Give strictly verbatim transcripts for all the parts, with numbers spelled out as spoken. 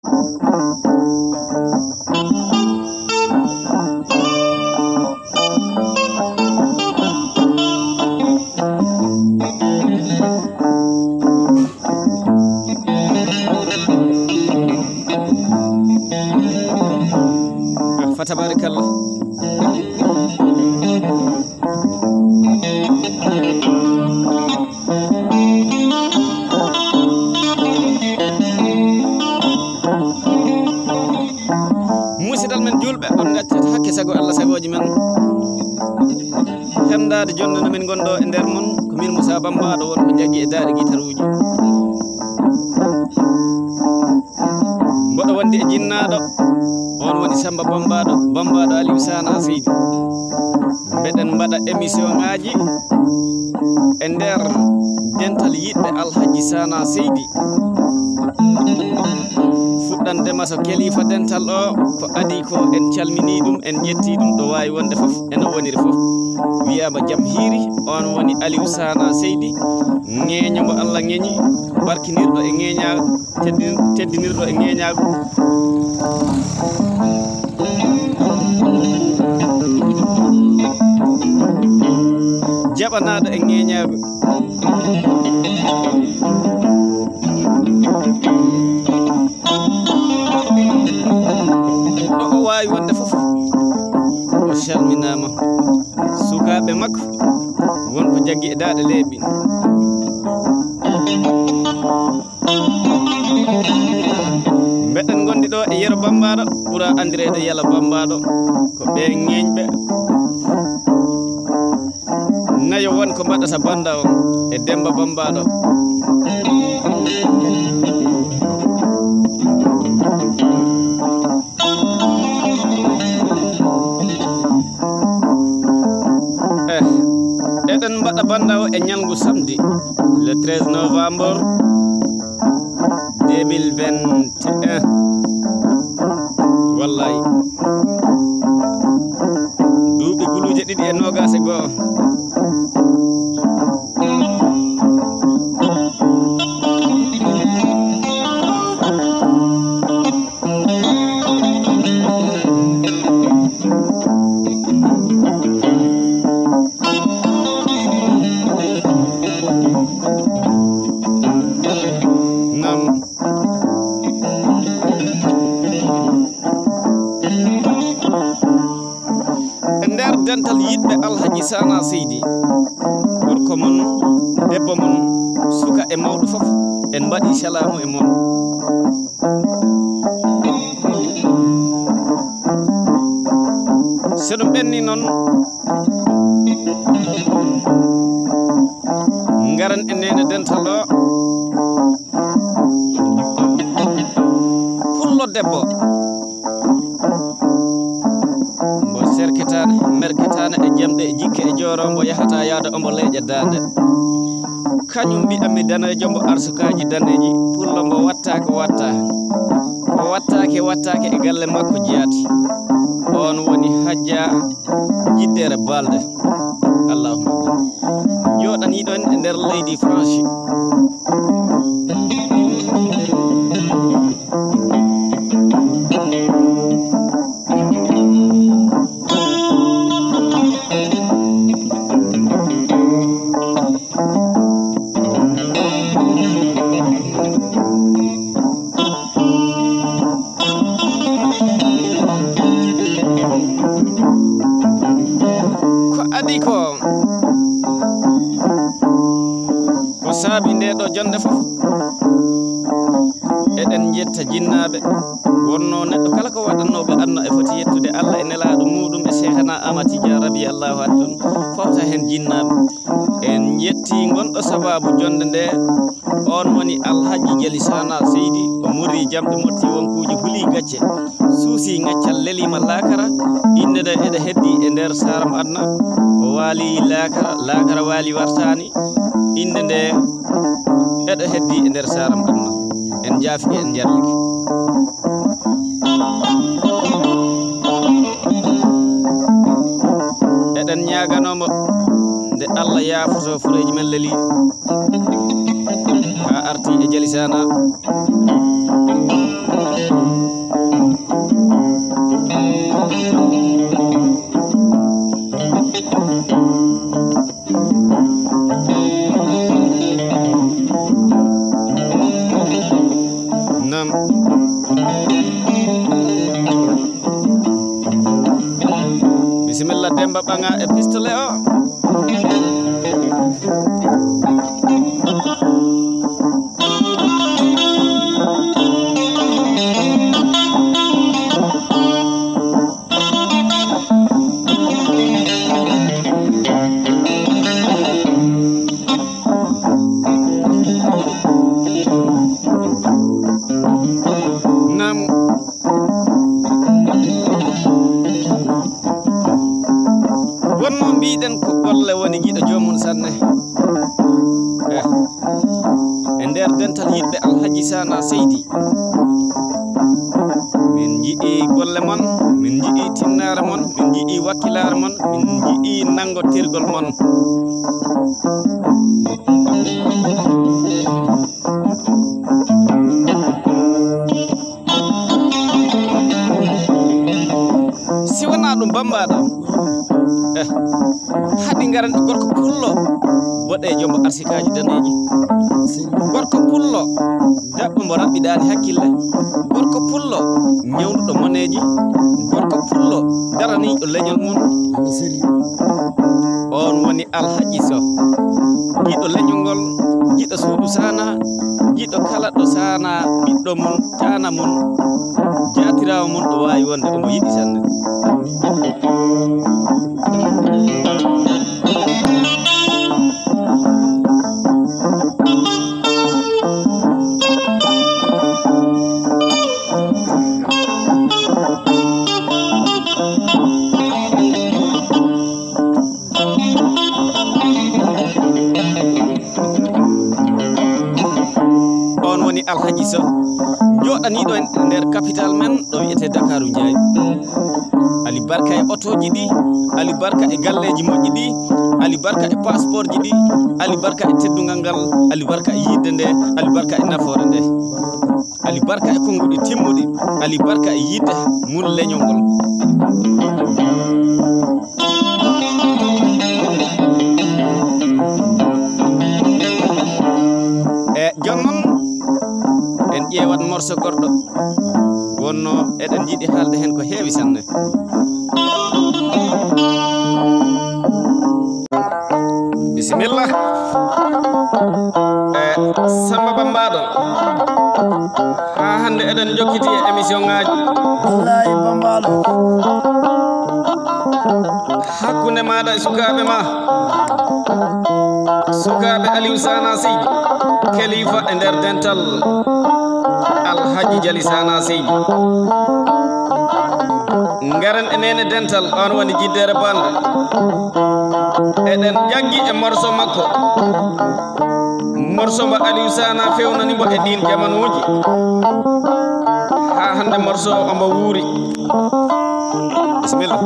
Fa tabarakallah. Musidal men julɓe, on ngaccat hakke sago Allah, sagooji men. Hemdaade jonde no min ngonɗo e nder mon, ko min Moussa Bambaɗo won ko jaggi e daɗe guitaruuji. Mboɗo wondi e jinnaaɗo, on woni Samba Bambaɗo, Bambaɗo Aliou Sana Seydi. Mbeɗen mbaɗa émission ŋaaji e nder dental yiɗɓe Alhaji Sana Seydi. Fuɗɗande ma so kelifa dental o, ko adi ko en calmini ɗum, en ƴetti ɗum ɗo waawi wonde fof, eno woniri fof. Wiyaama jam hiiri, on woni Aliou Sana Seydi. Ŋeeño mo Allah ŋeeñi, barkinirɗo e ŋeeña-, teddin-, teddinirɗo e ŋeeñaagu. Jaɓanaaɗo e ŋeeñaagu. Ɗo o waawi wonde fof, o calminaama. Sukaaɓe makko won ko jaggi e daaɗe leeɓi. Mbeɗen ngondi ɗo e Yero Bambaɗo, ɓura anndireede Yala Bambaɗo, ko ɓe ŋeeñɓe. Nayo won ko mbaɗata bannda o e Demba Bambaɗo. Eh, eɗen mbaɗa bannda o e ñalngu samedi, le treize novembre deux mille vingt et un. Wallay. Duuɓi guluuje ɗiɗi e noogaas e go'o. Nam. E nder dental yiɗɓe Alhaji Sana Seydi, gorko mon, debbo mon, suka e mawɗo fof, en mbaɗi salaamu e mon. So ɗum ɓenni noon, ngaran e neene dental o. Pullo debbo. Mbo serketaane, merketaane e jamɗe e jikke e jooro, mbo yahata yaada, ombo leeƴa daande. Kañum mbi'anmi daneejo, mbo arsukaaji daneeji, pullo mbo watta ko watta. Ko wattaake, wattaake e galle makko jaati. On woni Hajja Jiddere Balde. Allahumma. Jooɗaniiɗo en e nder leydi France. Ko adi ko, ko saabi nde ɗo jonnde fof, eɗen njetta jinnaaɓe. Wonno neɗɗo kala ko waɗannooɓe aduna e foti yettude Allah e nelaaɗo muuɗum e Cheikhana Ahmad Tidiane radiyallahu anhu, fawta heen jinnaaɓe. En njetti ngonɗo sababu jonnde nde, on woni Alhaji Jali Sana Seydi, o muri jamɗe, motti wonkuuji, huli gacce, suusi ngaccal, lelima laakara. Innde nde eɗe heddi e nder saaram aduna, o waali laakara, laakara waali wartaani. Innde nde eɗe heddi e nder saaram aduna. En njaafike, en njarlike. Eɗen ñaaganoo mo nde Allah yaafoto fureeji men leli haa arti e Jali Sana. Bisimilla, Demba Ɓaŋa e pistolet o. Nam. Wonno mbiɗen ko golle woni giɗo joomum sanne. Eh. E nder dental yiɗɓe Alhaji Sana Seydi. Min njiɗi golle mon, min njiɗi tinnaare mon, min njiɗi wakkilaare mon, min njiɗi nanngotirgol mon. Si wonaa ɗum, Bambaɗo, eh, haɗi ngaran e gorko pullo boɗeejo mo arsikaaji daneeji. Gorko pullo daɓɓo mo raɓɓiɗaani hakkille. Gorko pullo ñawduɗo moneeji. Gorko pullo daraniiɗo leñol mum. On woni Alhaji Soh, giɗo leñol ngol, giɗo suudu Sana, giɗo kala ɗo Sana, ɓiɗɗo mum, taana mum, jaatiraawo mum, ɗo waawi wonde omo yiɗi sanne. On woni Alhaji Soh, jooɗaniiɗo en nder capital men ɗo wiyetee Dakaru Njaay. Ali barka e otooji ɗi, ali barka e galleeji moƴƴi ɗi, ali barka e pasportji ɗi, ali barka e teddungal ngal, ali barka e yiɗde nde, ali barka e nafoore nde. Ali barka e konnguɗi timmuɗi, ali barka e yiɗde mum leñol ngol. E jooni noon, en ƴeewat morso goɗɗo, wonno eɗen njiɗi haalde heen ko heewi sanne. Bisimilla. E Samba Bambaɗo. Haa hannde eɗen njokkiti e émission ŋaaji. Wallahi Bambaɗo. Hakkunde maaɗa e sukaaɓe ma. Sukaaɓe Aliou Sana Seydi. Kalifa e nder dental Alhaji Jali Sana Seydi. Ngaren e nene dental, on woni Jiddere Balde. Eɗen jaggi e morso makko. Morso mbo Aliou Sana fewnani mbo e ɗin jamanuuji. Haa hannde morso o mbo wuuri. Bisimilla.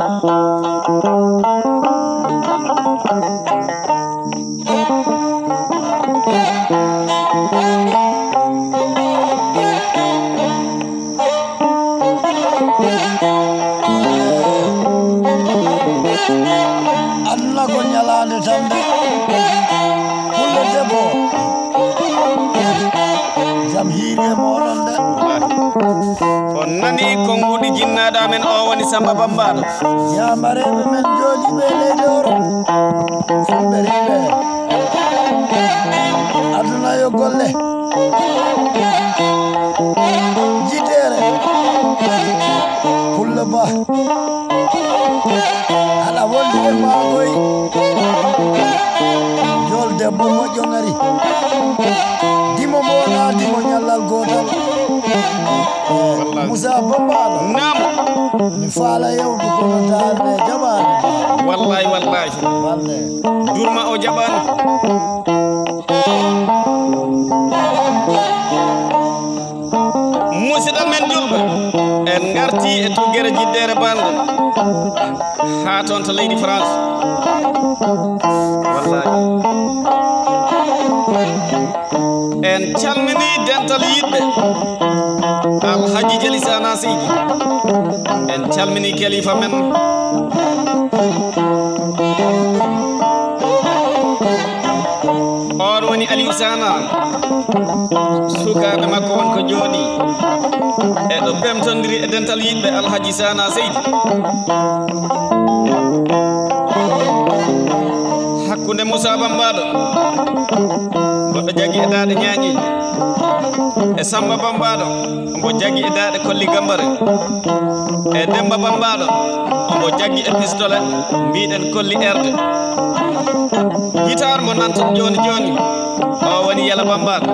Aduna ko ñalaande tan de. Pullo debbo. Jam hiiri e mooɗon de. On nani konnguɗi jinnaaɗo amen o woni Samba Bambaɗo. Yamareeɓe men jooɗiiɓe e leydi Oro. Fulɓe riiɓe. Aduna yo golle. Jiddere. Pullo Ba. Aɗa wondi e maakoy. Jool debbo moƴƴo ngari. Dimo mboɗa, dimo ñallal gootal. Wallahi. Moussa Bambaɗo. Naam. Mi faala yewdu kono taarne jaɓaani. Wallahi, wallahi. Wallahi. Durma o jaɓaani. Musidɗo men julɓe, en ngarti e tuggere Jiddere Balde. Haa toon to leydi France. Wallahi. En calmini dental yiɗɓe Alhaji Jali Sana Seydi. En calmini kalifa men. On woni Aliou Sana, sukaaɓe makko won ko jooɗi e ɗo pemtondiri e dental yiɗɓe Alhaji Sana Seydi. Hakkunde Moussa Bambaɗo, goɗɗo jaggi e daaɗe ñaaƴi, e Samba Bambaɗo, omo jaggi e daaɗe kolli gambare, e Demba Bambaɗo, omo jaggi e pistolet, mbiɗen kolli erde. Guitar mo nanton jooni jooni, o woni Yala Bambaɗo.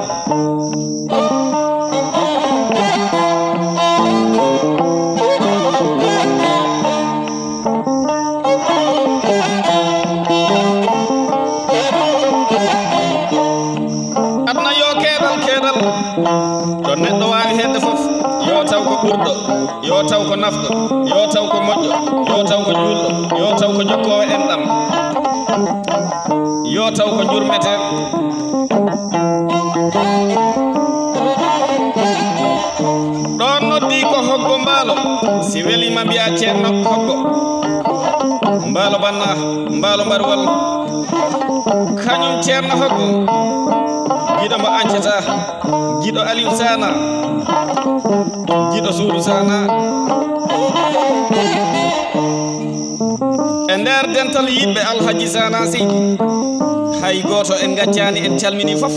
Aduna yo keedal, keedal. Ɗo neɗɗo waawi heedde fof, yo taw ko ɓurɗo, yo taw ko nafɗo, yo taw ko moƴƴo, yo taw ko juulɗo, yo taw ko jokkoowo enɗam, yo taw ko jurmetee. Ɗon noddi ko Hoggo Mbaalo, si weliima mbiya Ceerno Hoggo. Mbaalo Banna, Mbaalo Mbarwal, kañum Ceerno Hoggo, giɗo mo añcata, giɗo Aliou Sana, giɗo Suudu Sana. E nder dental yiɗɓe Alhaji Sana Seydi, hay gooto en ngaccaani, en calminii fof.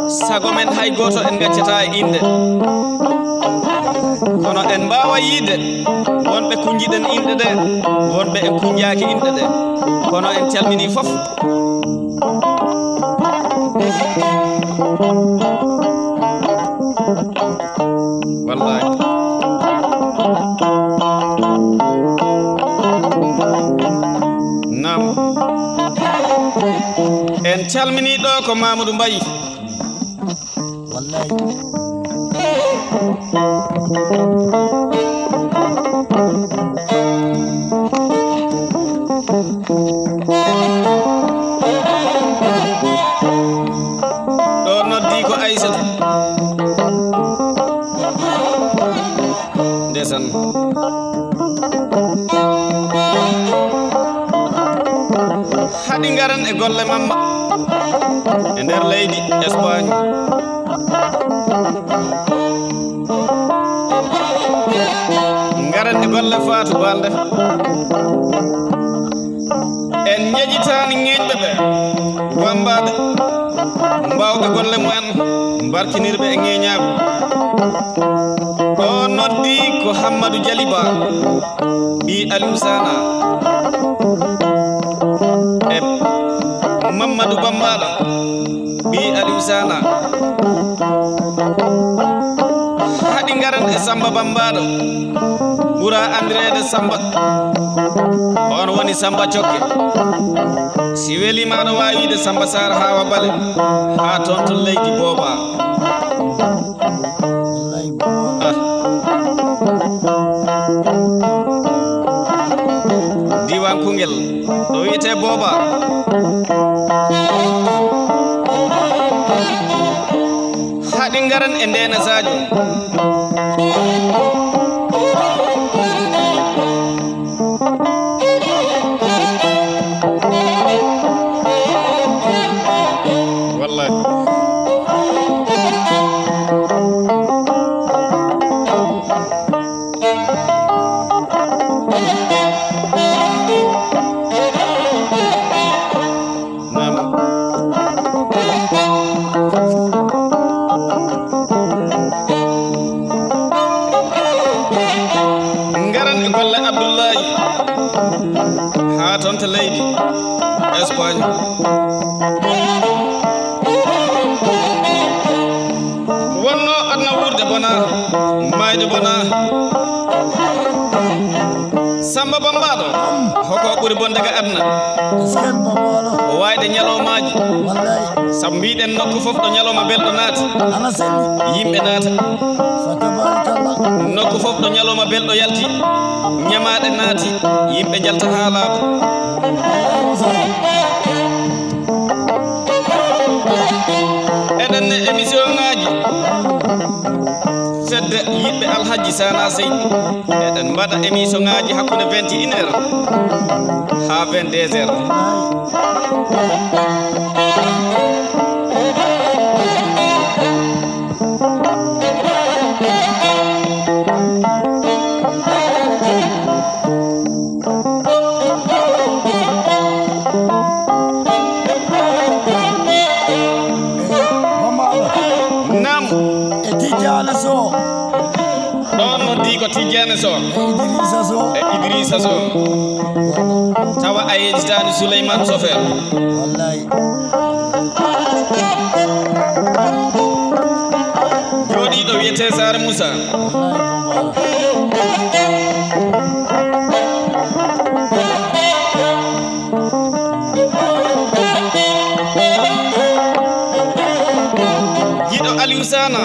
Sago men hay gooto en ngaccataa e innde. Kono en mbaawa yiide wonɓe kuñjiɗen inɗe ɗe, wonɓe en kuñjaaki inɗe ɗe. Kono en calminii fof. Wallahi. Naam. En calminii ɗo ko Mamadou Mbaye. Wallahi. Ɗo noddi ko Aysatu. Ndesan. Haɗi ngaren e golle Mamma e nder leydi Espagne. Ngaren e golle Fatou Balde. En njeƴitaani ŋeeñɓe ɓe, wammbaaɓe, mbaawɓe golle mumen, mbarkinirɓe e ŋeeñaagu. O noddi ko Hammadou Jaliba, ɓii Aliou Sana, e Mamadou Bambaɗo, ɓii Aliou Sana. Haɗi ngaren e Samba Bambaɗo, ɓura anndireede Samba. On woni Samba Cokke. Si weli ma, aɗa waawi wiide Samba Sarr haa Wabale, haa toon to leydi Booba. Ah. Diiwaan Koungheul, ɗo wiyetee Booba. Haɗi ngaren e Ndeena Sadio. Wallahi. Naam. Ngaran e golle Abdullahi haa toon to leydi Espagne. Wonno aduna wuurde bona, maayde bona. Samba Bambaɗo, hoko ɓuri bonde ga aduna? Miskin Bambaɗo. O wayde ñalawmaaji. Wallahi. Sabu mbiɗen nokku fof ɗo ñalawma belɗo naati. Ana selli. Yimɓe naata. Fa tabarakallah. Nokku fof ɗo ñalawma belɗo yalti. Ñamaaɗe naati. Yimɓe njalta haa laaɓa. Eɗen ne émission ŋaaji. Fedde yiɗɓe Alhaji Sana Seydi. Eɗen mbaɗa émission ŋaaji hakkunde vingt et une heures haa vingt-deux heures. Tijjani Sow. E Idrissa Sow. E Idrissa Sow. Tawa a yejitaani Souleymane Chauffeur. Wallahi. Jooɗiiɗo wiyetee Saare Moussa. Wallahi, Bambara. Giɗo Aliou Sana.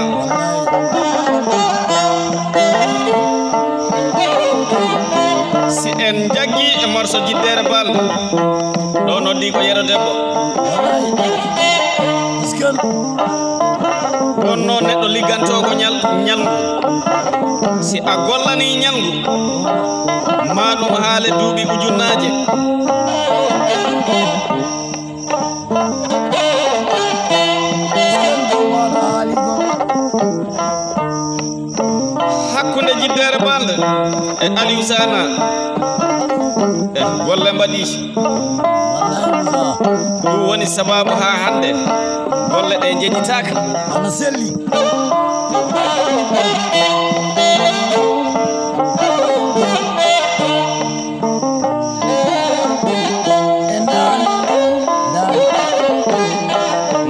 Si en jaggi e morso jiddere balɗe, ɗo noddi ko Yero Debbo. Kono noon neɗɗo liggantoo ko ñal-, ñalngu. Si a gollanii ñalngu, ma ɗum haale duuɓi ujunnaaje. Hakkunde Jiddere Balde e Aliou Sana, e golle mbaɗi. Ɗum woni sababu haa hannde golle ɗe njeñitaaka. Ana selli.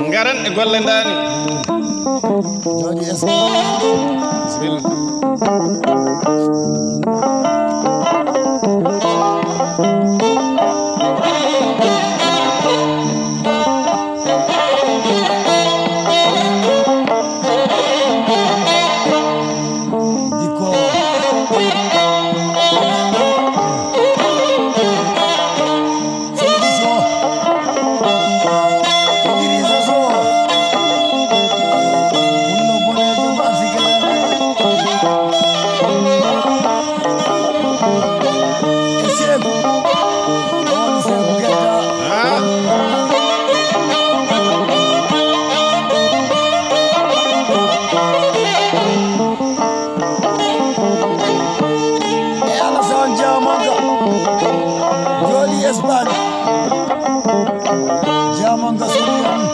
Ngaren e golle ndaani. Jooɗi es. Bismillah. Dikko. Seydi Sow. Idrissa Sow. Wonno boneejo Baasi Gayaaɓe. E Seeku. On Seeku Getta. E Alassane Diamanka, jooɗi Espagne. Diamanka Sofiane,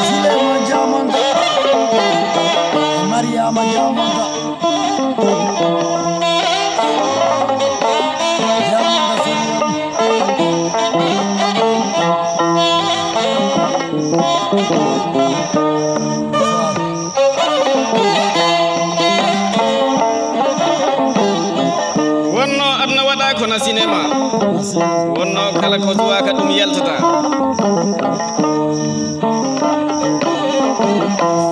Souleymane Diamanka, Mariama Diamanka. Diamanka Sofiane. Wonno aduna waɗa kono cinéma. Wonno kala ko suwaka ɗum yaltata.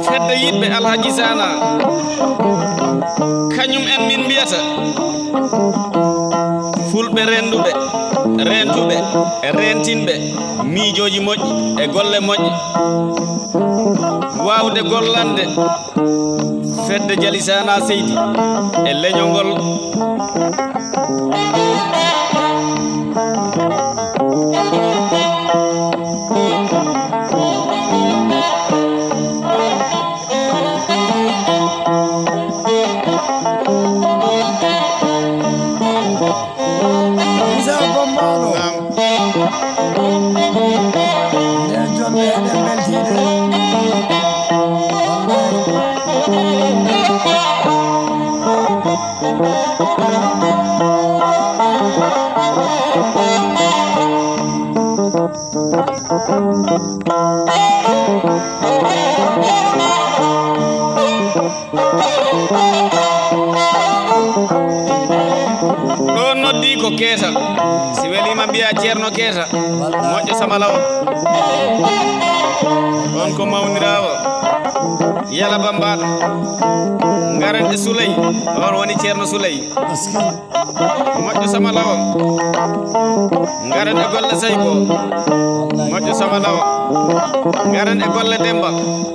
Fedde yiɗɓe Alhaji Sana, kañum en min mbiyata fulɓe renduɓe, rentuɓe, rentinɓe miijooji moƴƴi e golle moƴƴe. Waawde gollande fedde Jali Sana Seydi e leñol ngol. Moussa Bambalo. Naam. Nde jonde eɗen mbeltiide. Ɗo noddi ko Keeta. Si welima mbiya Ceerno Keeta. Moƴƴo Samala o. On ko mawniraawo. Yala Bambaɗo. Ngaren e Souley. On woni Ceerno Souley. Moƴƴo Samala o. Ngaren e golle Sayko. Moƴƴo Samala o. Ngaren e golle Demba.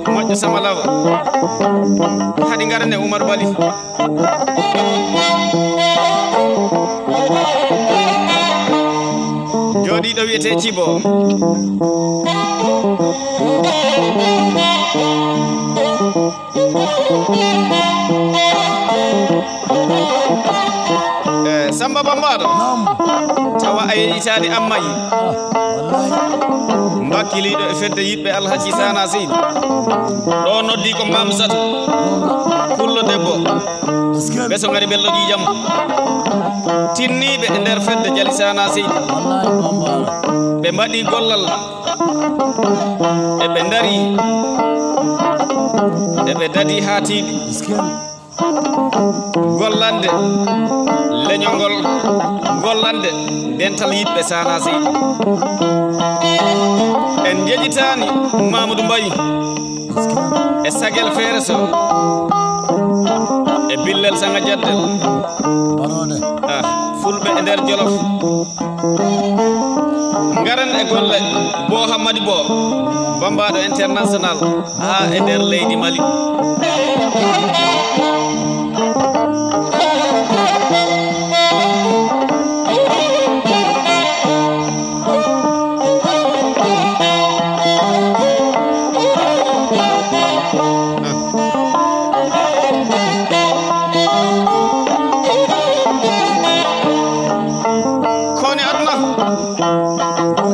Moƴƴo Samala o. Hadi ngaren e Umar Bali. Jooɗiiɗo wiyetee Cibo. Eh, Samba Bambaɗo. Naam. Tawa a yeƴitaani Ammayi. Ah, wallahi. Mbakkiliiɗo e fedde yiɗɓe Alhaji Sana Seydi. Ɗo noddi ko Mamsatu. Pullo debbo. So ngari belɗo ƴiiƴam. Tinniiɓe e nder fedde Jali Sana Seydi. Ɓe mbaɗi gollal. Eɓe ndari. Eɓe dadi haa tiiɗi. Gollande leñol ngol, gollande dental yiɗɓe Sana Seydi. En njeƴitaani Mamadou Mbaye e Sagel Feere Sow e Billel Sanga Jaddel. Ah, Fulɓe e nder Jolof. Ngaren e golle Bo Hammadi Bo, Bambaaɗo international, haa e nder leydi Mali. Koni aduna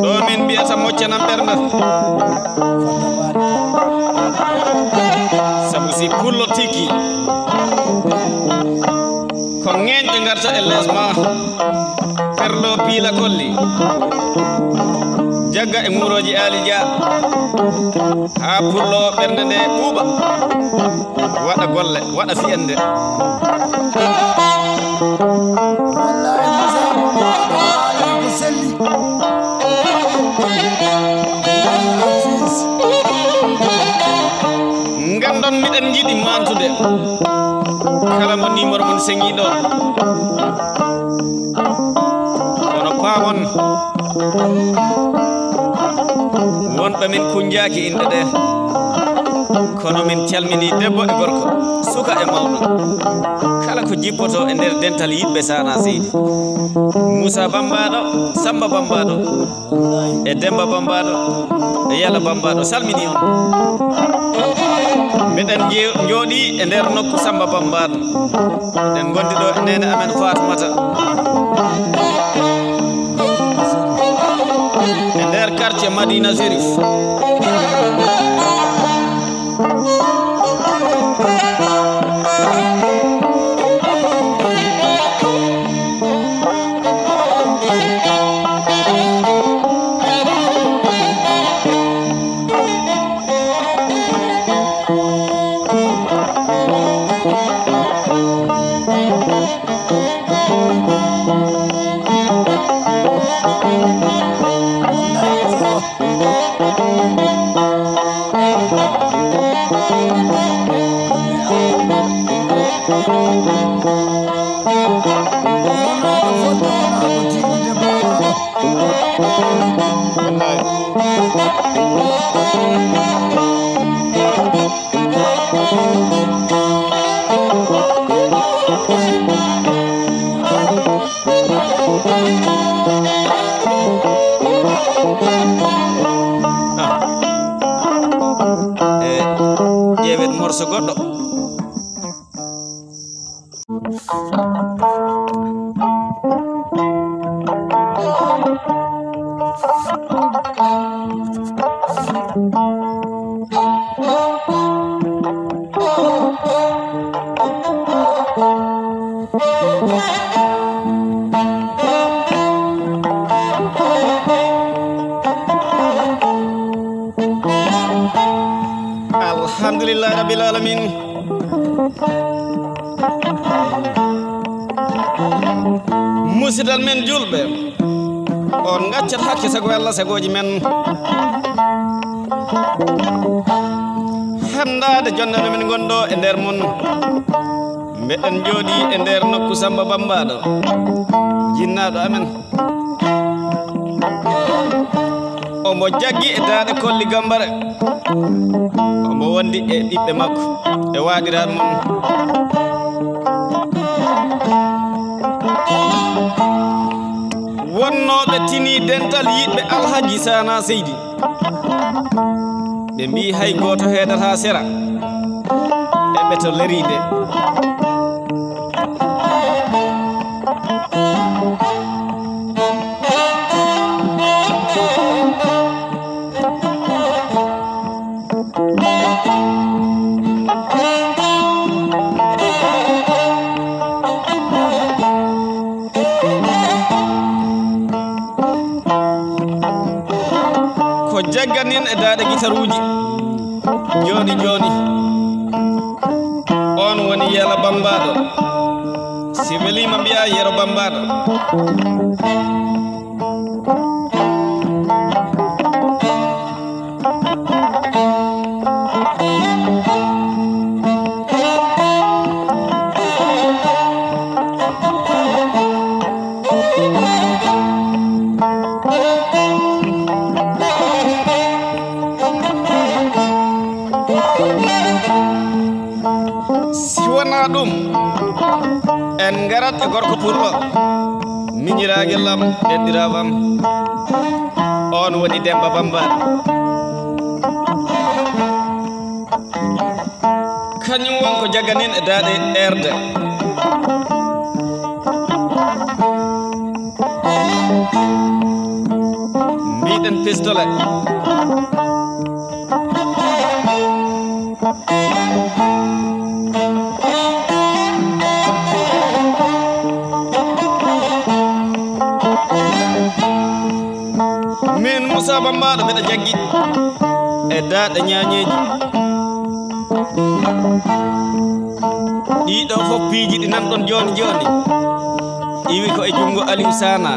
ɗo min mbiyata moccanam ɓernde. Sabu si pullo tigi ko ŋeeñɓe ngarta e les ma. Perlo piila kolli. Jagga e ŋuurooji Aali Dia. Haa pullo ɓernde nde ɓuuɓa. Waɗa golle, waɗa fiyannde. Wallahi, Moussa, ko selli. Nganndon miɗen njiɗi mantude. Kala mo numéro mum seŋii ɗo. Kono paamon. Wonɓe min kuñjaaki inɗe ɗe. Kono min calminii debbo e gorko, suka e mawɗo. Kala ko jippoto e nder dental yiɗɓe Sana Seydi. Moussa Bambaaɗo, Samba Bambaaɗo, e Demba Bambaaɗo, e Yala Bambaaɗo, salminii on. Miɗen je-, njooɗii e nder nokku Samba Bambaaɗo. Eɗen ngondi ɗo e neene amen Fatoumata. E nder quartier Madina Chérif. E ƴeewet morso goɗɗo. Alhamdulillahi rabbil alamin. Musidal men julɓe, on ngaccat hakke sago Allah sagooji men. Hanndaade jonde no min ngonɗo e nder mum. Mbeɗen njooɗii e nder nokku Samba Bambaaɗo, jinnaaɗo amen. Omo jaggi e daaɗe kolli Gambare. Omo wondi e ɓiɓɓe makko e waaɗiraaɓe mum. Wonnooɓe tinii dental yiɗɓe Alhaji Sana Seydi. Ɓe mbii hay gooto heedataa sera e ɓeto leriinde. E daaɗe gitaruuji. Jooni jooni. On woni Yero Bambaɗo. Si weliima mbiyaa Yero Bambaɗo. Si wonaa ɗum, en ngarat e gorko pullo, miñiraagel am, denɗiraawo am. On woni Demba Bambaɗo. Kañum won ko jaganin e daaɗe erde. Mbiɗen pistolet. Min Moussa Bambaɗo mbeɗa jaggi e daaɗe ñaañeeji. Ɗiɗo fof piiji ɗi nanɗon jooni jooni, iwi ko e junngo Aliou Sana.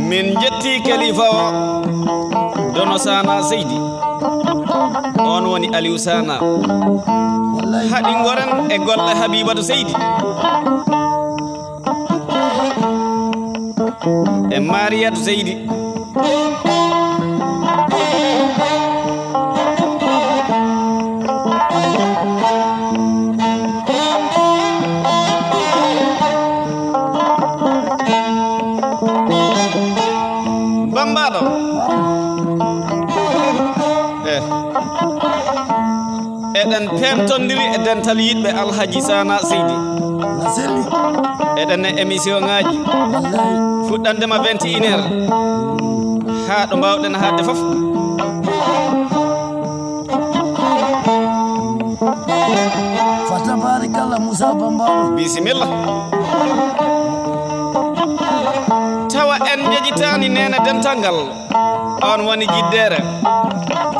Min njetti kalifa o, Dono Sana Seydi. On woni Aliou Sana. Haɗi ngoren e golle Habibatu Seydi. E Mariyatu Seydi. Bambaɗo. Eh. Eɗen peemtondiri e dental yiɗɓe Alhaji Sana Seydi. Na selli. Eɗen e émission ŋaaji. Wallahi. Fuɗɗandema vingt et une heures. Haa ɗo mbaawɗen haadde fof. Fa tabaarakallah, Moussa Bambaɗo. Bisimilla. Tawa en njeƴitaani neene dental ngal. On woni Jiddere.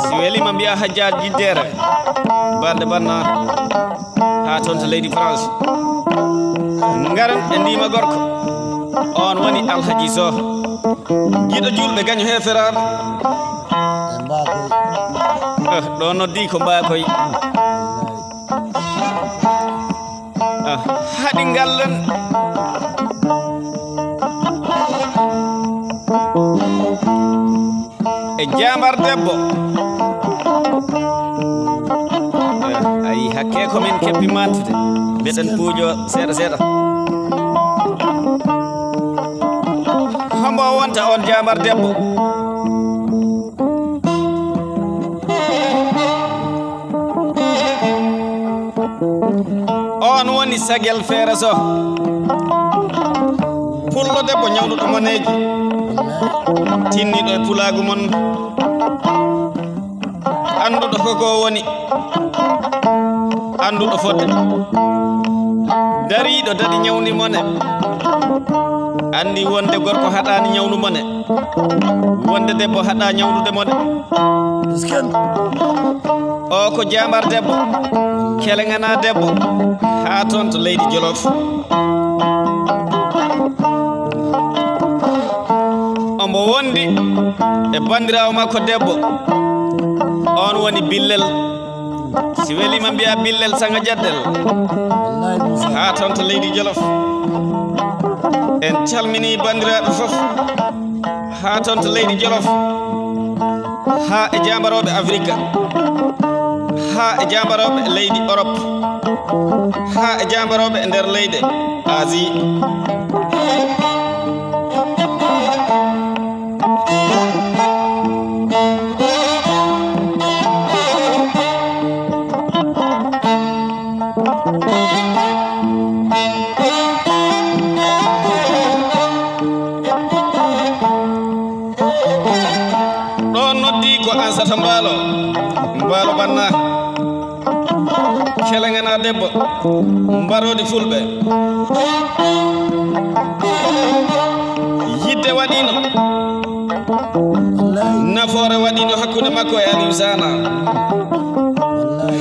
Si weliima mbiyaa Hajjat Jiddere. Balde banna. Haa toon to leydi France. Ngaren e ndiima gorko. On woni Alhaji Soh. Giɗo juulɓe gaño heeferaaɓe. Eh, ɗo noddi ko Mbakoy. Ah, haɗi ngallen. E jaambar debbo. Eh, ayi, hakke ko min keppi mantude. Mbeɗen puujo seeɗa seeɗa. Hombo wonta on jaambar debbo? On woni Sagel Feere Soh. Pullo debbo ñawluɗo moneeji. Tinniɗo e pulaagu mon. Annduɗo ko ko woni. Annduɗo fodde. Dariiɗo daɗi ñawni mone. Anndi wonde gorko haɗaani ñawnu mone. Wonde debbo haɗa ñawnude mo de. Miskin. O ko jaambar debbo. Kelengana debbo. Haa toon to leydi Jolof. Omo wondi e banndiraawo makko debbo. On woni Billel. Si weliima mbiyaa Billel Saŋa Jaddel. Wallahi, Moussa. Haa toon to leydi Jolof. En calminii banndiraaɓe fof. Haa toon to leydi Jolof. Haa e jaambarooɓe Afrika. Haa e jaambarooɓe leydi Orop. Haa e jaambarooɓe nder leyɗe Asie. Ɗo noddi ko Ansata Mbaalo, Mbaalo Banna. Kelengana debbo, mbaroodi fulɓe. Yidde waɗiino, nafoore waɗiino hakkunde makko e Aliou Sana.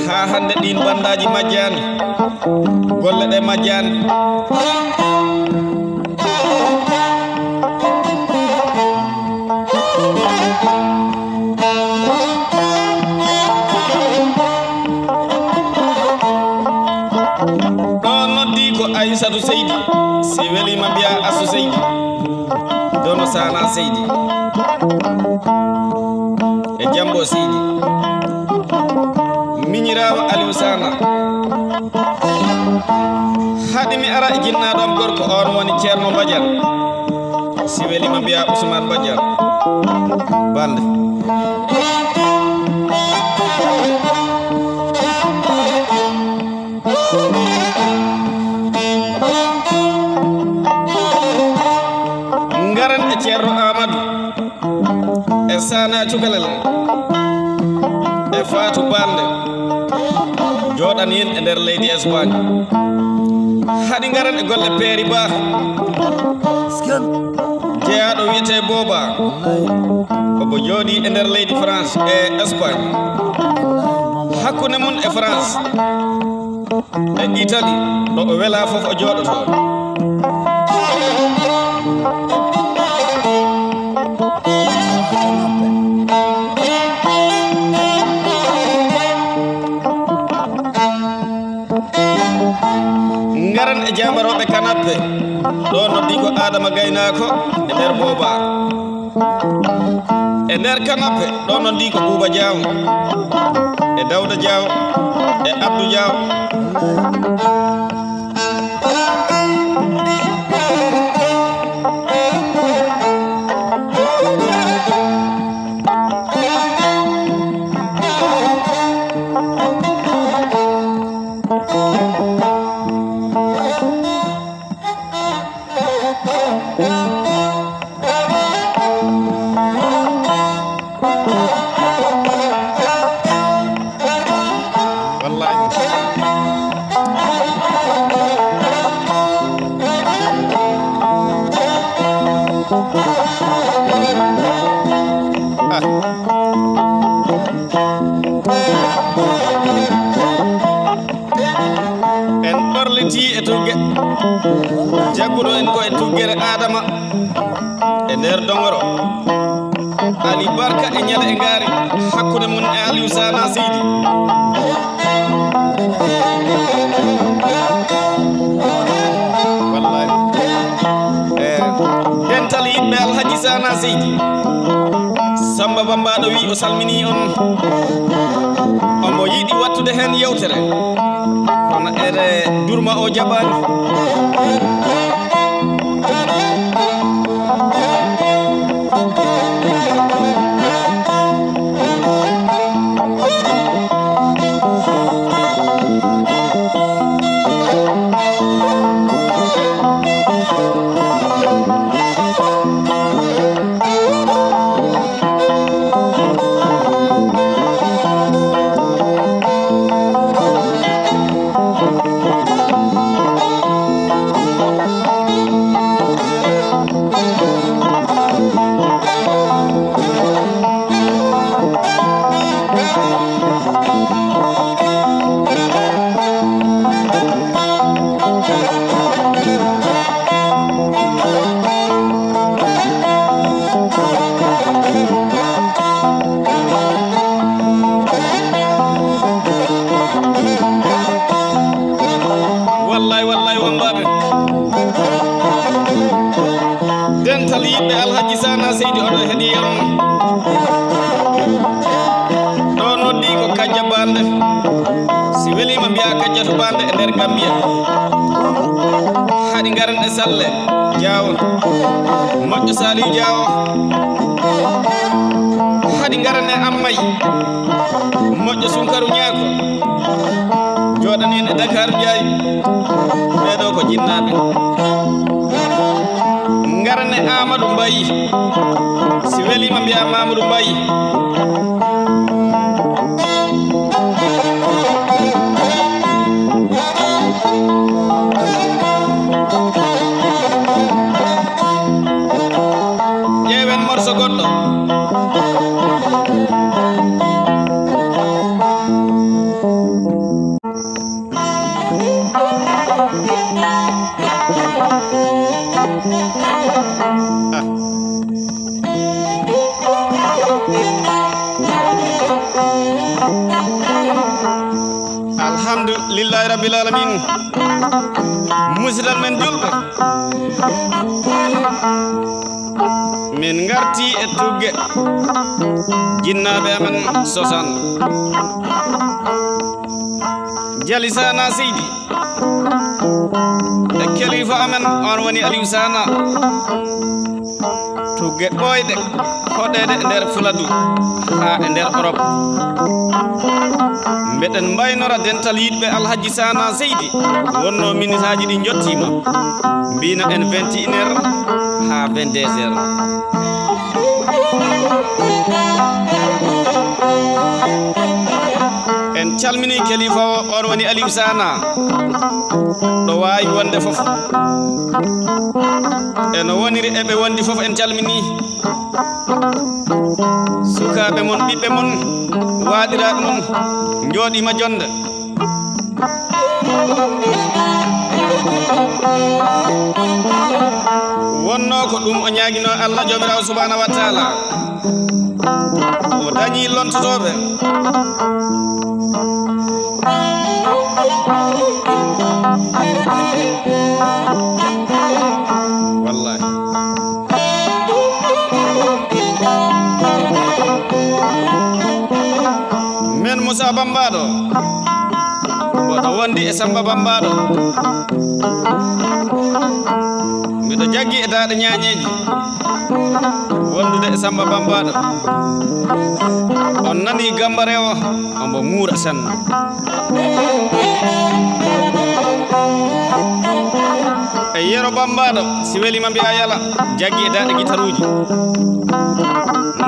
Haa hannde ɗiin banndaaji majjaani, golle ɗe majjaani. Ɗo noddi ko Aissatu Seydi, si weliima mbiya Assu Seydi, Dono Sana Seydi, e Jambo Seydi, miñiraawo Aliou Sana. Haɗi mi ara e jinnaaɗo am gorko, on woni Ceerno Badiane. Si weliima mbiya Ousmane Badiane. Balde. Ngaren e Ceerno Amadou. E Sana Cukalel, e Fatou Balde, jooɗani en e nder leydi Espagne. Haɗi ngaren e golle Peeri Ba, jeyaaɗo wiyetee Booba. Omo jooɗii e nder leydi France e Espagne. Hakkunde mum e France, e Italie, ɗo o welaa fof o jooɗotoo. Ngaren e jaambarooɓe kanappe, ɗo noddi ko Adama Gaynaako e nder Booba. E nder kanappe, ɗo noddi ko Buuba Jaaw, e Dawda Jaaw, e Abdu Jaaw. Wallahi. Ah. En ɓorlitii e tugge, jagguɗo en ko e tuggere Adama e nder Dongoro. Ali Barka e Ñale e Ngaari, hakkunde mum e Aliou Sana Seydi. Wallahi. Eh, dental yimɓe Alhaji Sana Seydi. Samba Bambaɗo wi o salmini on. Omo yiɗi wattude heen yewtere. Kono ene durma o jaɓaani. Wallay, wallay, wambaɓe. Dental yimɓe Alhaji Sana Seydi, oɗo heɗi yam. Ɗo noddi ko Kajja Bande. Si welima mbiya Kajjatu Bande e nder Gambia. Haɗi ngaren e Salle Jaawo. Moƴƴo Saliou Jaawo. Haɗi ngaren e Ammay. Moƴƴo Sunkaru Ñaako. Jooɗani en e Dakar Njaay. Ɓeeɗo ko jinnaaɓe. Ngaren e Amadou Mbaye. Si welima mbiya Mamadou Mbaye. Alhamdulillahi rabbil alamin. Musidal men julɓe, min ngarti e tugge jinnaaɓe amen sosan Jali Sana Seydi e kelifa amen, on woni Aliou Sana. Tugge ɓooyɗe hoɗeede e nder Fuladu haa e nder Orop. Mbeɗen mbaynora dental yiɗɓe Alhaji Sana Seydi, wonno minitaaji ɗi njottiima, mbina en vingt et une heures haa vingt-deux heures. En calmini kelifa o, on woni Aliou Sana. Ɗo waawi wonde fof, e no woniri e ɓe wondi fof, en calmini sukaaɓe mon, ɓiɓɓe mon, waaɗiraaɓe mon, njooɗiima jonnde. Wonno ko ɗum o ñaaginoo Allah Joomiraawo subhaanahu wa taala. O dañi lontotooɓe. Wallahi. Men Moussa Bambaɗo, mboɗo wondi e Samba Bambaɗo. Miɗo jaggi e daaɗe ñaañeeji, wondude e Samba Bambaɗo. On nani Gamba Rewo, omo muura sanne. E Yero Bambaɗo, si welima mbiya yala, jaggi e daaɗe gitaruuji.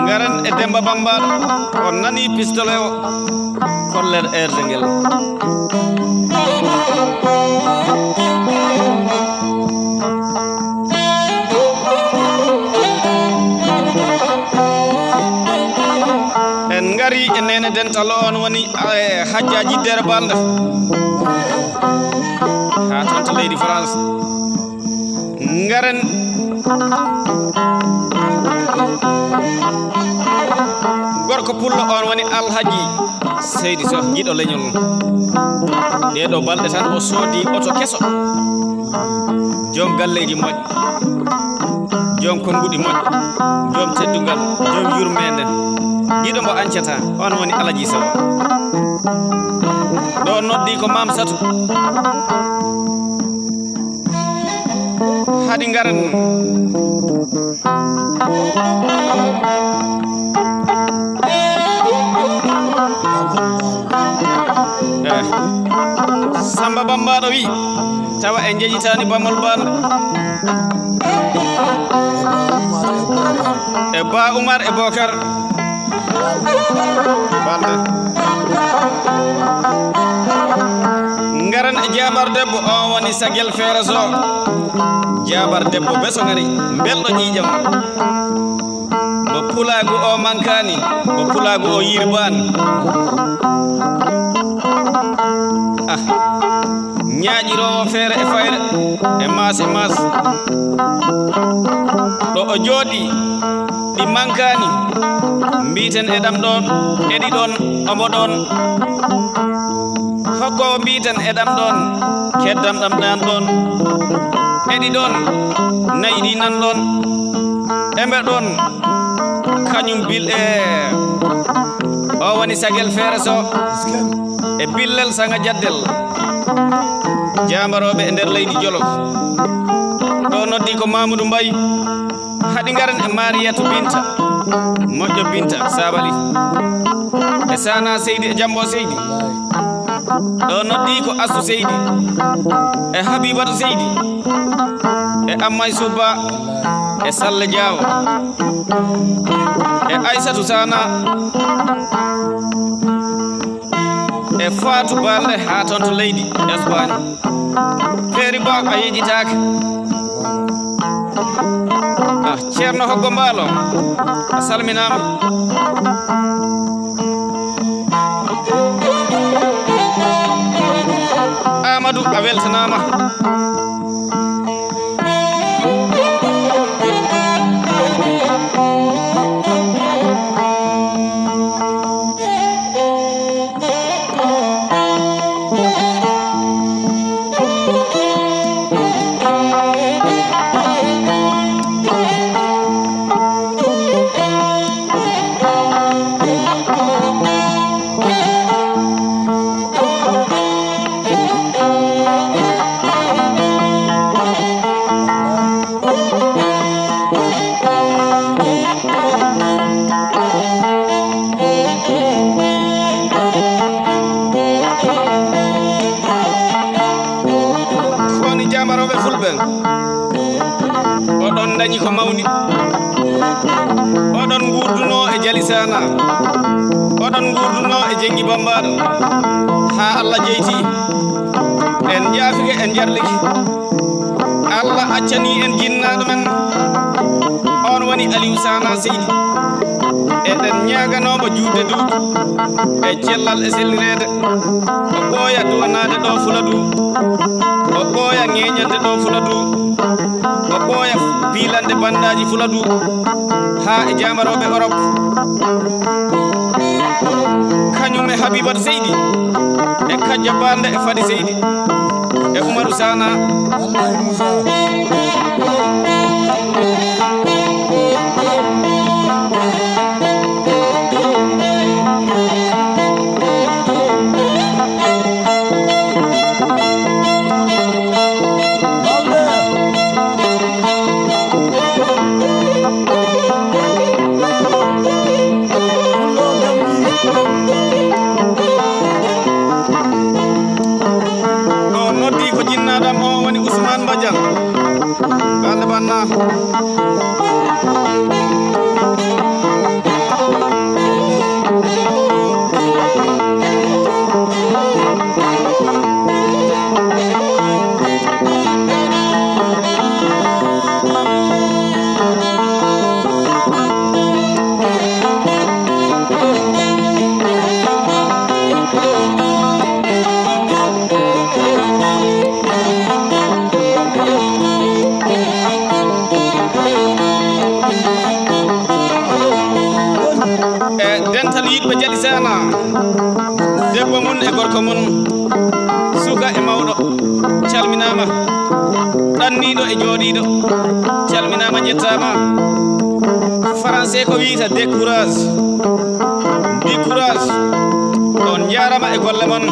Ngaren e Demba Bambaɗo, on nani pistolet o, koller erde ngel. En ngari e Nene Dental, on woni, eh, Hajjaaji Dere Balde. Haa toon to leydi France. Ngaren gorko pullo, on woni Alhaji Seydi Soh, giɗo leñol. Ɗee ɗoo balɗe tan o soodi oto keso. Joom galleeji moƴƴi, joom konnguɗi moƴƴi, joom teddungal, joom yurmeende, giɗo mo ancata, on woni Alaji Sow. Ɗo noddi ko Maam Satu. Hadi ngaran. Eh. Samba Bambaɗo wi, tawa en njeƴitaani Bamol Balde. E Ba Umar e Bokar. Balde. Ngaran e Jabar Debbo, on woni Sagel Feere Sow. Jabar Debbo beso ngari, belɗo ƴiiƴam. Mo pulaagu o mankaani, mo pulaagu o yirbaani. Ah, ñaaƴiroowo feere e fayre, e maas e maas. Ɗo o jooɗi, ɗi mankaani, mbiiten e ɗam ɗoon, e ɗi ɗoon, omo ɗoon. Hokko o mbiiten e ɗam ɗoon, keddam ɗam ɗan ɗoon. E ɗi ɗoon, nayi ɗi nan ɗoon. E mbe ɗoon, kañum bil e o woni Sagel Feere Sow. E Billel Saŋa Jaddel. Jaambarooɓe e nder leydi Jolof. Ɗo noddi ko Mamadou Mbaye. Hadi ngaran e Mariyatu Binta, moƴƴo Binta Sabali, e Sana Seydi e Jambo Seydi. Ɗo noddi ko Asu Seydi, e Habibatu Seydi, e Ammay Subba, e Salle Diawo, e Aysatu Sana, e Fatou Balde haa toon to leydi Espagne. Feeri Ba a yejitaaka. Ah, Ceerno Hoggo Mbaalo, a salminaama. Amadou, a weltanaama. Koni jamarooɓe fulɓe, oɗon dañi ko mawni. Oɗon nguurduno e Jali Sana, oɗon nguurduno e Jenngi Bambaɗo, haa Allah jeyti. En njaafike, en njarlike. Allah accani en jinnaaɗo men, on woni Aliou Sana Seydi. Eɗen ñaaganoo mo juutde duuɓi e cellal e sellireede. O ɓooya duwanaade ɗo Fuladu, o ɓooya ŋeeñande ɗo Fuladu, o ɓooya piilande banndaaji Fuladu haa e jamarooɓe Orop. Kañum e Habibatu Seydi, e Kajja Balde, e Fadi Seydi, e Umaru Sana. Ɗo noddi ko jinnaaɗo am, o woni Ousmane Badiane. Balde Banna. E dental yiɗɓe Jali Sana, debbo mum e gorko mum, suka e mawɗo, calminaama. Ɗanniiɗo e jooɗiiɗo, calminaama, njettaama. Français ko wiyata décourage, décourage. On njaaraama e golle mon.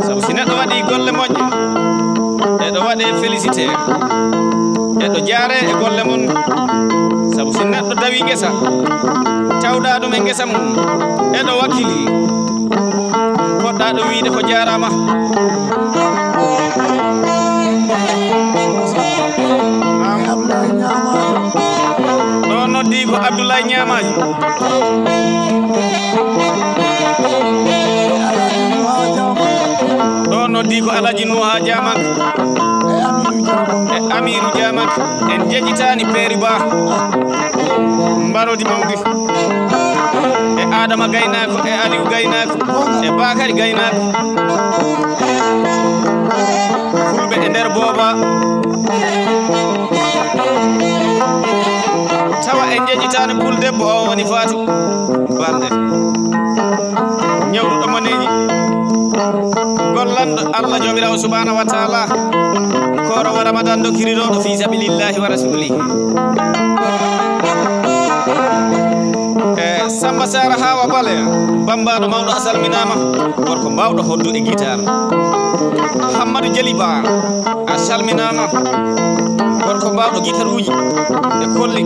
Sabu si neɗɗo waɗi golle moƴƴe, eɗo waɗe félicité, eɗo jaare e golle mon. Sabu si neɗɗo dawi ngesa, tawɗa ɗum e ngesa mum, eɗo wakkili, poɗɗa ɗum wiide ko jaaraama. Ɗo noddi ko Abdoulaye Ñaamaaji. Ɗo noddi ko Alaji Nuha Jamak e Amiru Jamak. En jeƴitaani Peeri Ba. Mbarodi mawdi. E Adama Gaynaako, e Aliou Gaynaako, e Bakari Gaynaako. Fulɓe e nder booba. Tawa en jeƴitaani pul debbo o woni Fatou Balde. Ñawɗo ɗo maneeji. Gollanɗo Allah Joomiraawo Subhaanahu wa Taala. Koorowo Ramadan ɗo kirirooɗo fi sabilillahi wa rasulihi. E Samba Sara Hawa Bale, bambaɗo mawɗo, a salminaama. Gorko mbawɗo hoddu e guitar. Hammadu Jeli Ba, a salminaama. Gorko mbawɗo guitaruuji e kolli.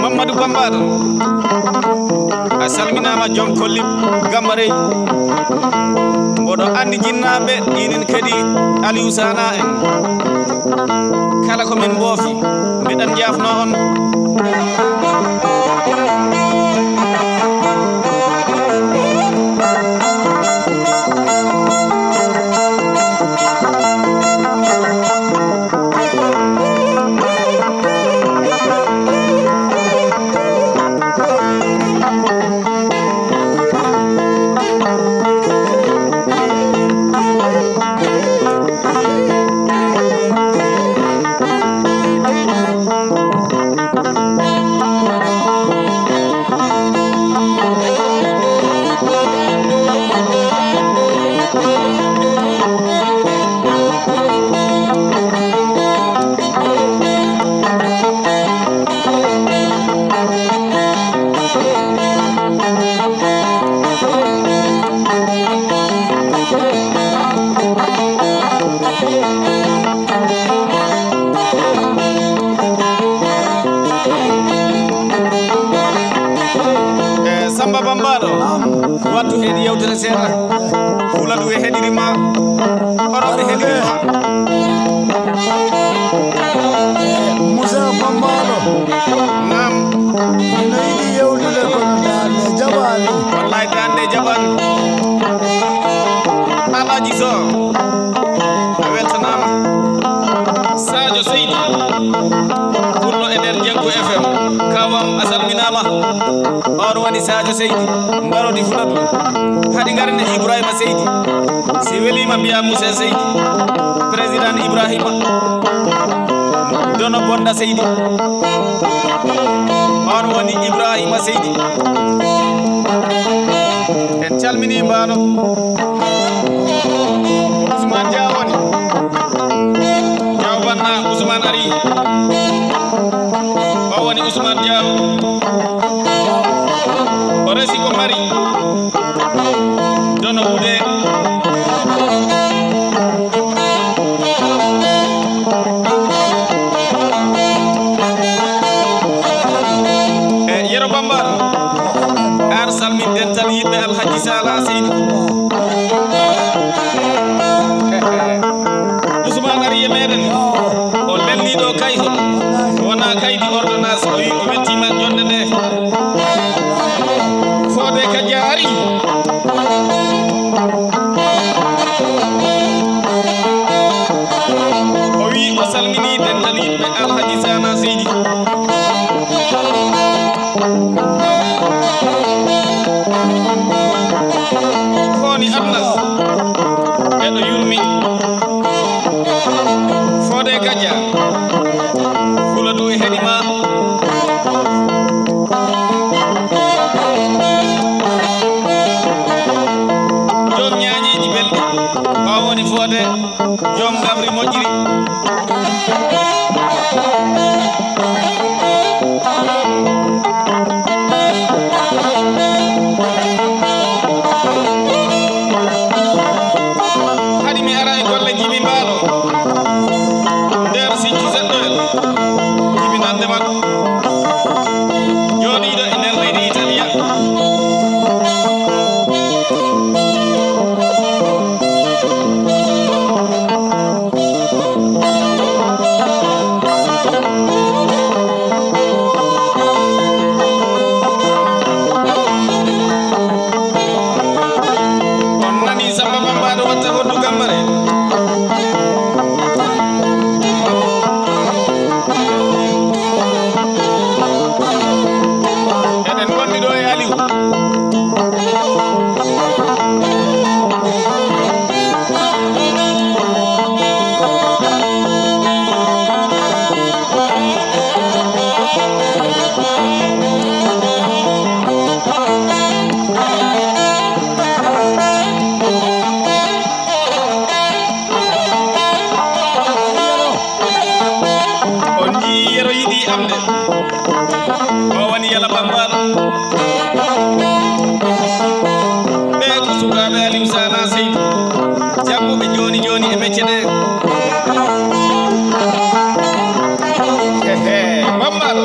Mamadou Bambaɗo, a salminaama, joom kolli gambarey. Mboɗo anndi jinnaaɓe, enen kadi Aliou Sana en. Kala ko min mboofi, mbiɗen njaafnoo on. Baba Mbaɗo, wattu heen yewtere seeɗa. Fuladu e heɗiri ma. Oroɓe heɗiri ma. Musa Bambaɗo. Naam. Mino yiɗi yewtude kono dande jaɓani. Wallahi dande jaɓani. Alaji Sow. A weltanaama. Sadio Seydi. Pullo e nder Jaggu F M. Kawam a salminaama. On woni Sadio Seydi, mbarodi Fuladu. Haɗi ngaren e Ibrahima Seydi. Si weliima mbiya Moussa Seydi. Président Ibrahima. Dono Bonda Seydi. On woni Ibrahima Seydi. En calmini mbaɗo. Ousmane Dia woni. Diaw Banna, Ousmane ari. O woni Ousmane Diaw. O resi ko mari. Dono wude. E Yero Bambaɗo. Ar salmin dental yiɓɓe Alhaji Sala Seydi. Ousmane ari e meɗen. O lelni ɗo kayhol. Wona kaydi ordonnance. O wi o weltima jonde nde. Fode ka jaari. O wi o salmini dental yiɓɓe Alhaji Sana Seydi. Koni aduna eɗo yurmi. Fode Gaja. Fuladu e heɗima. Joom ñaañeeji belɗi. Ɓaawo woni Fode. Joom gabri moƴƴiri. Haɗi mi ara e golle Jibi Mbaalo. Nder sinci seɗɗoyel. Jibinande makko. Jooɗiiɗo e nder leydi Italiya. On nani Samba Bambaɗo watta hoddu gambare. Eɗen ngondi ɗo e Aliou. On njii Yero yiɗi am de. O woni Yala Bambaɗo. Ɓe ko sukaaɓe Aliou Sana Seydi. Jagguɓe jooni jooni e mecce ɗe. Hehe, Bambaɗo.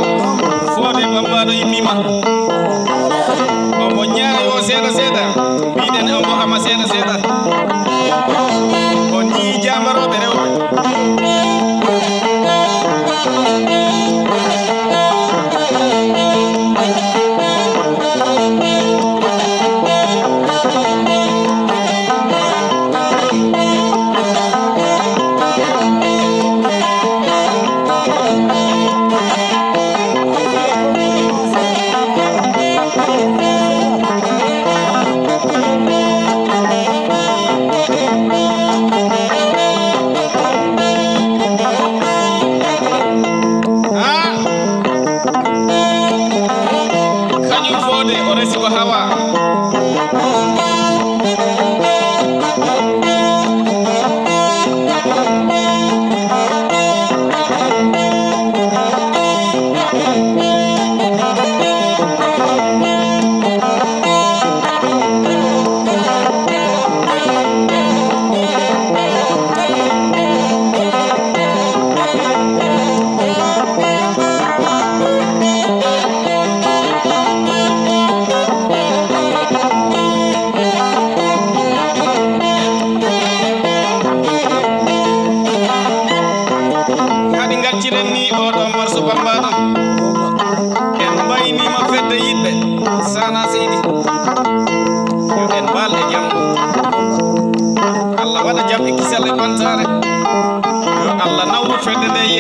Fode Bambaɗo immima. Omo ñaayo seeɗa seeɗa. Mbiɗen omo ama seeɗa seeɗa. On njii jaambarooɓe rewɓe. Kañum Fode o resi ko hawa.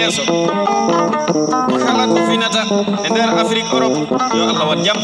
yeeso. Kala ko finata e nder Afrique, Europe, yo Allah waɗ jam.